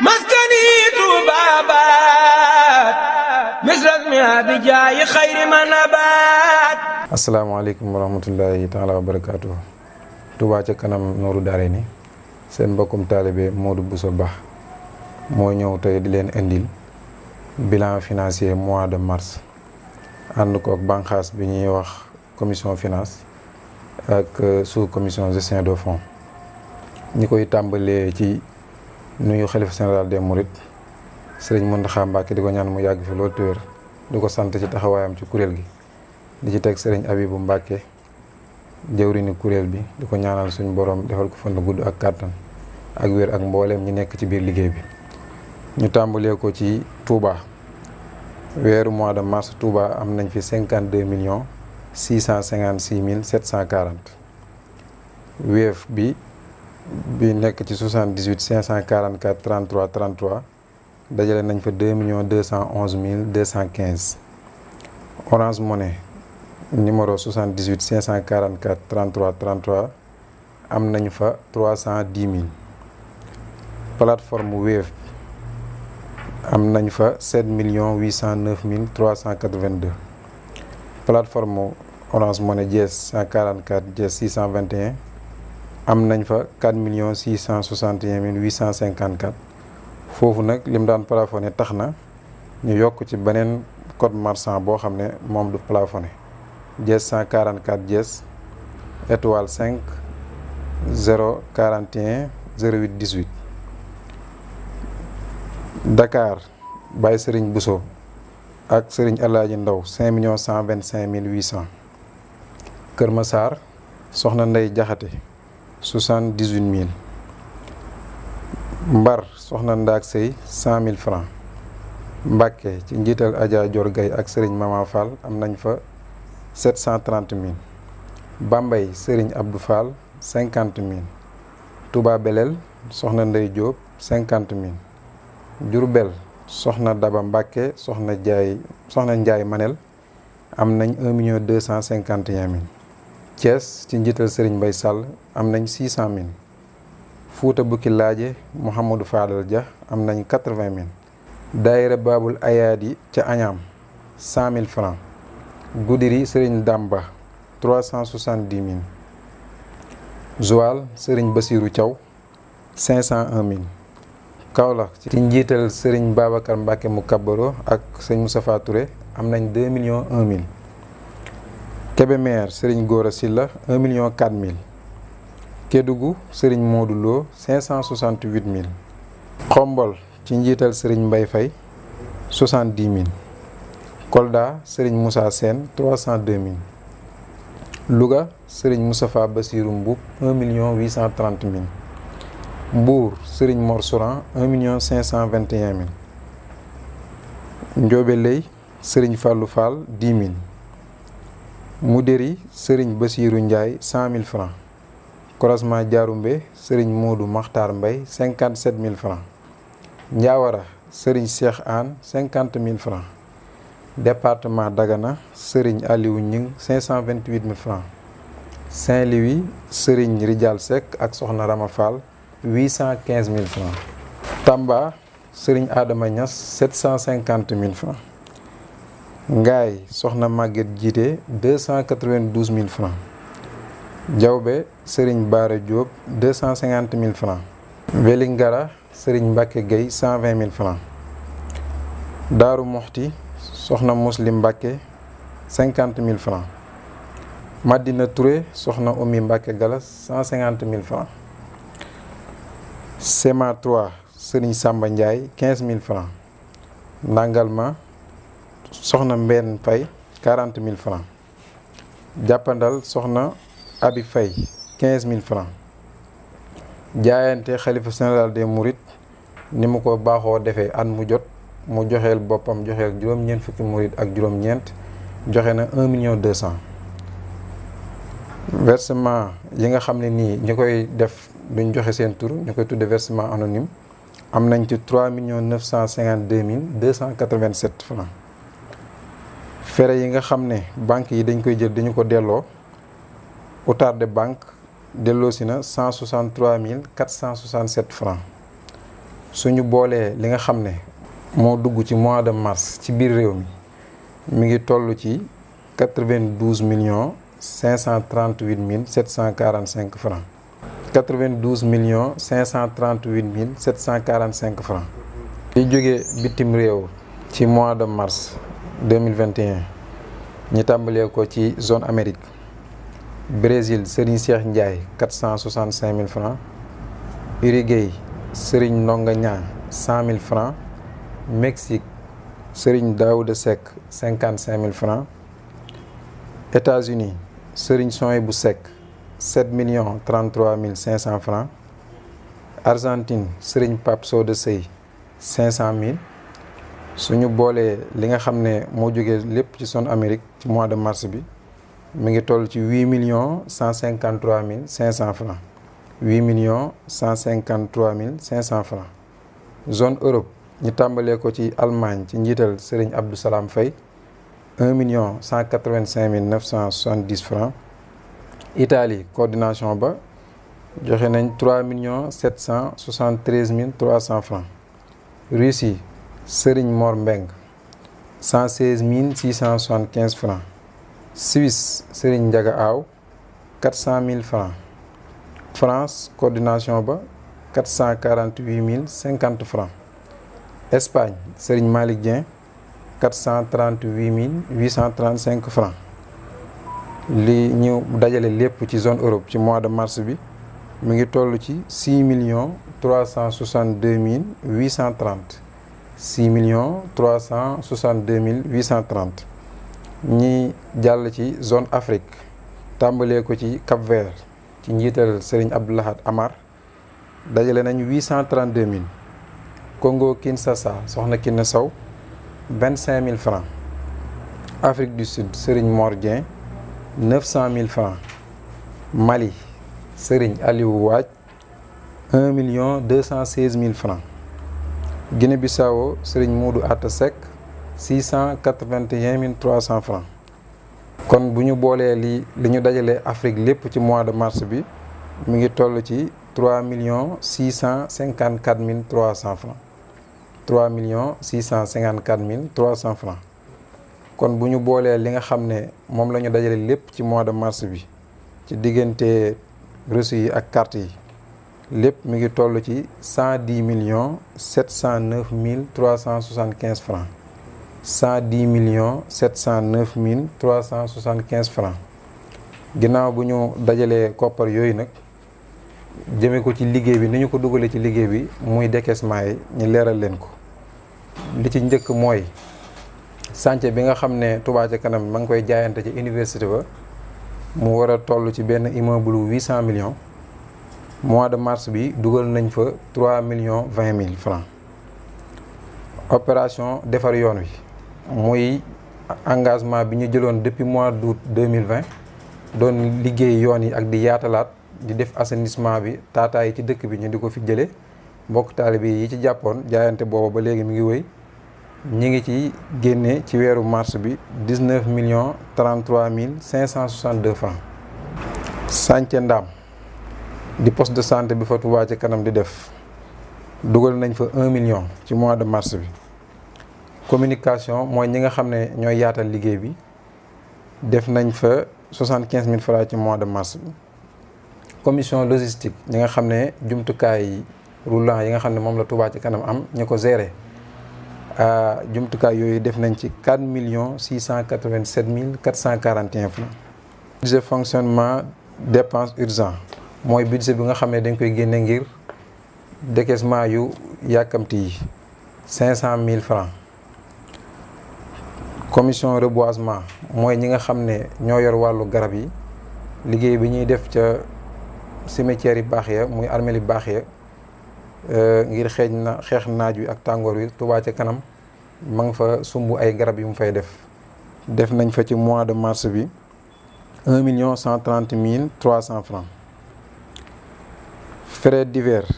maskani tubabat misras mi abijaayi xayri manabat. asalaamaaleykum wa rahmatullahi taala wa barakaatu. Touba ca kanam nooru daare ni seen mbokkum taalibe Modou Bousso Ba moo ñëw tey di leen indil bilan financier mois de mars ànd ko ak bànqaas bi ñuy wax commission finance ak sous commission gestion de fonds. ñi koy tàmbalee ci nuyu xalifa général des mourides sëriñ Mountakha Mbacké di ko ñaan mu yàgg fi loolu te wér di ko sant ci taxawaayam ci kuréel gi di ci teg sëriñ Abibou Mbacké jëwriñu kuréel bi di ko ñaanal suñu borom defal ko fan gudd ak kàttan ak wér ak mbooleem ñi nekk ci biir liggéey bi. ñu tàmbalee ko ci Touba weeru mois de mars Touba am nañ fi 52 656 740 Wave bi nekk ci 78 544 33 33 dajale nañ fa 2 211 215 Orange Money numéro 78 544 33 33 am nañ fa 310 000 plateforme Wave am nañ fa 7 809 382 plateforme Orange Money Dièse 144 Dièse 621 am nañ fa 4 661 854 foofu nag lim daan plafonné tax na ñu yokk ci beneen code marchand boo xam ne moom du plafonné Dièse 144 Dièse étoile 5 041 08 18 Dakar Baye Serigne Bousso ak Serigne Alaaji Ndaw 5 125 800 Kër Massar Soxna Ndey Jaxate 78 000 Mbar Soxna Ndaak Sey 100 000 francs Mbàkke ci njiital Adja Dior Gaye ak Serigne Mama Fall am nañ fa 730 000 Bambey Serigne Abdou Fall 50 000 Touba Belel Soxna Ndey Diop 50 000 Diourbel Soxna Daba Mbàkke Soxna Njaay Manel am nañ 1 251 000 Thiès ci njiital Serigne Mbay Sall am nañ 600 000 Fuuta Bukki Laaje Mouhamadou Fadal Dia am nañ 80 000 Daayira Babul Ayaadi ca Añaam 100 000 francs Goudiri Serigne Damba 370 000 Joal Serigne Bassirou Thiaw 501 000 Kaolack ci njiital Serigne Babacar Mbacke mu Kabaro ak sëñ Moustapha Touré am nañ 2 millions 1 000 Kébémer Serigne Gora Silla 1 million 4 000 Kédougou Serigne Modou Lo 568 000 Xombol ci njiital Serigne Mbay Fay 70 000 Kolda Serigne Moussa Sène 302 000 Louga Serigne Moustapha Bassirou Mboub 1 million 830 000 Mbour Serigne Mor Souran 1 million 521 000 Ndiobé Serigne Fallou Fall 10 000 Moudéri Serigne Bassirou Ndiaye 100 000 francs Croisement Diaroumbé Serigne Modou Makhtar Mbaye 57 000 francs Ndiawara Serigne Cheikh Anne 50 000 francs Département Dagana Serigne Aliou Ñing 528 000 francs Saint-Louis Serigne Rijal Seck ak Soxna Rama Fall 815 000 francs Tamba Serigne Adama Niass 750 000 francs Ngaay Soxna Maguette Djité 292 000 francs Diawbe Serigne Bara Diop 250 000 francs Vélingara Serigne Mbacke Gueye 120 000 francs Daaru Moxti Soxna Muslim Mbacke 50 000 francs Madina Touré Soxna Omi Mbacke Galas 150 000 francs Sema 3 Serigne Samba Ndiaye 15 000 francs Ndangalma Soxna Mbène Faye 40 000 francs Jàppandal Soxna Abi Faye 15 000 francs jaayante xalifa général des mourides ni mu ko baaxoo defee at mu jot mu joxeel boppam joxeel juróom-ñeent fukki murid ak juróom-ñeent joxe na 1 million 200 versement yi nga xam ne nii ñi koy def duñ joxe seen tur ñu koy tudde versement anonyme am nañ ci 3 952 287 francs frais yi nga xam ne banque yi dañ koy jël dañu ko delloo outar de banque delloo si na 163 467 francs suñu boolee li nga xam ne moo dugg ci mois de mars ci biir réew mi ngi toll ci 92 millions 538 mille 745 francs 92 millions 538 mille 745 francs li jógee bitim réew ci mois de mars 2021 ñi tàmbalee ko ci zone Amérique Brésil Serigne Cheikh Ndiaye 465 000 francs Uruguay Serigne Ndonga Niang 100 000 francs Mexique Serigne Daouda Seck 55 000 francs États-Unis Serigne Souhaïbou Seck 7 millions 33 500 francs Argentine Serigne Pape Soda Sey 500 000 suñu boolee li nga xam ne moo jógee lépp ci zone Amérique ci mois de mars bi mi ngi toll ci 8 millions 153 mille 500 francs 8 millions 153 mille 500 francs zone Europe ñu tàmbalee ko ci Allemagne ci njiital Serigne Abdou Salam Faye 1 million 185 mille 970 francs Italie coordination ba joxe nañ 3 millions 773 mille 300 francs Russie Serigne Mor Mbeng 116 mille 675 francs Suisse Serigne Ndiaga Aw 400 000 francs France coordination ba 448 mille 50 francs Espagne Serigne Malick Dieng 438 mille 835 francs li ñu dajale lépp ci zone Europe ci mois de mars bi mi ngi toll ci 6 millions 362 mille 830 6 millions 362 mille 830 ñi jàll ci zone Afrique tàmbalee ko ci Cap-Vert ci njiital Serigne Abdou Lahad Amar dajale nañ 832 mille Congo Kinshasa soxna Kiné Sow 25 000 francs Afrique du Sud Serigne Mor Dieng 900 000 francs Mali Serigne Aliou Waaj 1 million 216 000 francs Guinée-Bissau Serigne Moudou Atta Seck 681 300 francs kon bu ñu boolee li ñu dajalee Afrique lépp ci mois de mars bi mi ngi toll ci 3 millions 654 mille 300 francs 3 millions 654 mille 300 francs kon bu ñu boolee li nga xam ne moom la ñu dajale lépp ci mois de mars bi ci diggante reçu yi ak carte yi lépp mi ngi toll ci 110 millions 709 mille 375 francs 110 millions 709 mille 375 francs ginnaaw bu ñu dajalee koppar yooyu nag jëmee ko ci liggéey bi ni ñu ko dugalee ci liggéey bi muy décaissement yi ñu leeral leen ko li ci njëkk mooy chantier bi nga xam ne Touba ca kanam ma ngi koy jaayante ci université ba mu war a toll ci benn immeuble 800 millions mois de mars bi dugal nañ fa 3 millions 20 mille francs opération defar yoon wi muy engagement bi ñu jëloon depuis mois d'août 2020 doon liggéey yoon yi ak di yaatalaat di def assainissement bi taataa yi ci dëkk bi ñu di ko fi jëlee mbokk taalibe yi ci jàppoon jaayante booba ba léegi mi ngi wéy ñi ngi ci génne ci weeru mars bi 19 millions 33 mille 562 francs Sànce Ndaam di poste de santé bi fa Touba ca kanam di def dugal nañ fa 1 million ci mois de mars bi communication mooy ñi nga xam ne ñooy yaatal liggéey bi def nañ fa 75 000 francs ci mois de mars bi commission logistique ñi nga xam ne jumtukaay roulant yi nga xam ne moom la Touba ca kanam am ñu ko gérer jumtukaay yooyu def nañ ci 4 millions 687 mille 441 francs budget fonctionnement dépense urgent mooy budget bi nga xam ne dañ koy génne ngir décaissement yu yàkkamti yi 500 000 francs commission reboisement mooy ñi nga xam ne ñoo yor wàllu garab yi liggéey bi ñuy def ca cimetière yi baax ya muy armeel yi baax ya ngir xeex naaj wi ak tàngoor wi Touba ca kanam ma nga fa sumb ay garab yu mu fay def nañ fa ci mois de mars bi 1 million 130 mille 300 francs frais divers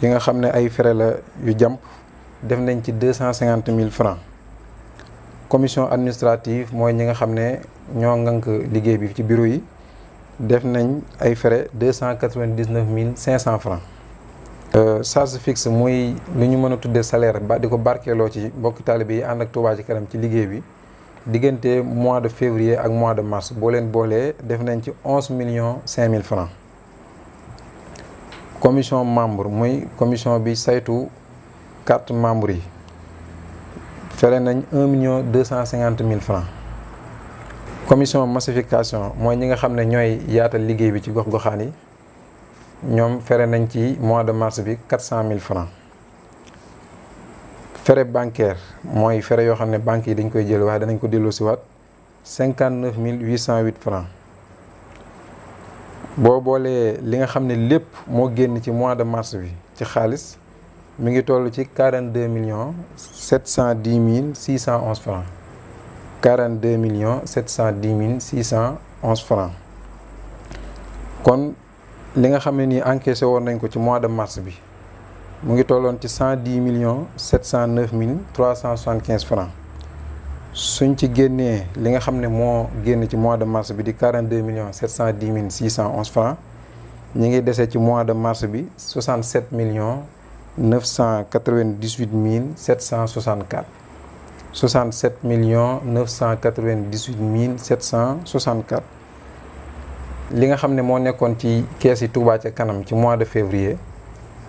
yi nga xam ne ay frais la yu jàmp def nañ ci 250 000 francs commission administrative mooy ñi nga xam ne ñoo ngànk liggéey bi ci bureau yi def nañ ay frais 299 500 francs charge fixe muy li ñu mën a tuddee salaire ba di ko barkeeloo ci mbokki taalibe yi ànd ak Touba Ca Kanam ci liggéey bi diggante mois de février ak mois de mars boo leen boolee def nañ ci 11,5 millions francs. commission membre muy commission bi saytu carte membre yi fere nañ 1,250 millions francs. commission massification mooy ñi nga xam ne ñooy yaatal liggéey bi ci gox-goxaan yi ñoom fere nañ ci mois de mars bi 400 000 francs. frais bancaire mooy frais yoo xam ne banques yi dañ koy jël waaye danañ ko delloo si waat 59 808 francs. boo boolee li nga xam ne lépp moo génn ci mois de mars bi ci xaalis mi ngi toll ci 42 710 611 francs. 42 710 611 francs. kon li nga xam ne nii encaissé woon nañ ko ci mois de mars bi mu ngi tolloon ci 110 709 375 francs. suñ ci génnee li nga xam ne moo génn ci mois de mars bi di 42 710 611 francs ñi ngi dese ci mois de mars bi 67 998 764. 67 998 764. li nga xam ne moo nekkoon ci kees yi Touba Ca Kanam ci mois de février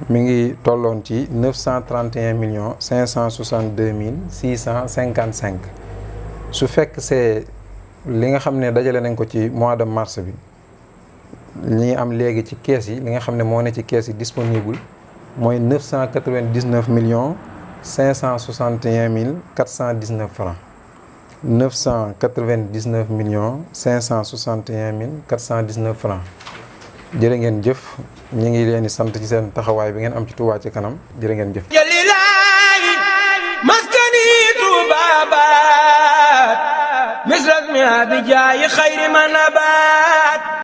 mi ngi tolloon ci 931 562 655. su fekk c'est li nga xam ne dajale nañ ko ci mois de mars bi ñi am léegi ci kees yi li nga xam ne moo ne ci kees yi disponible mooy 999 561 419 francs. 999 561 419 francs. jërë ngeen jëf ñu ngi leen di sant ci seen taxawaay bi ngeen am ci Touba Ca Kanam jërë ngeen jëf. jalilaay maskani tubabat misras mi abijaayi xayri man abat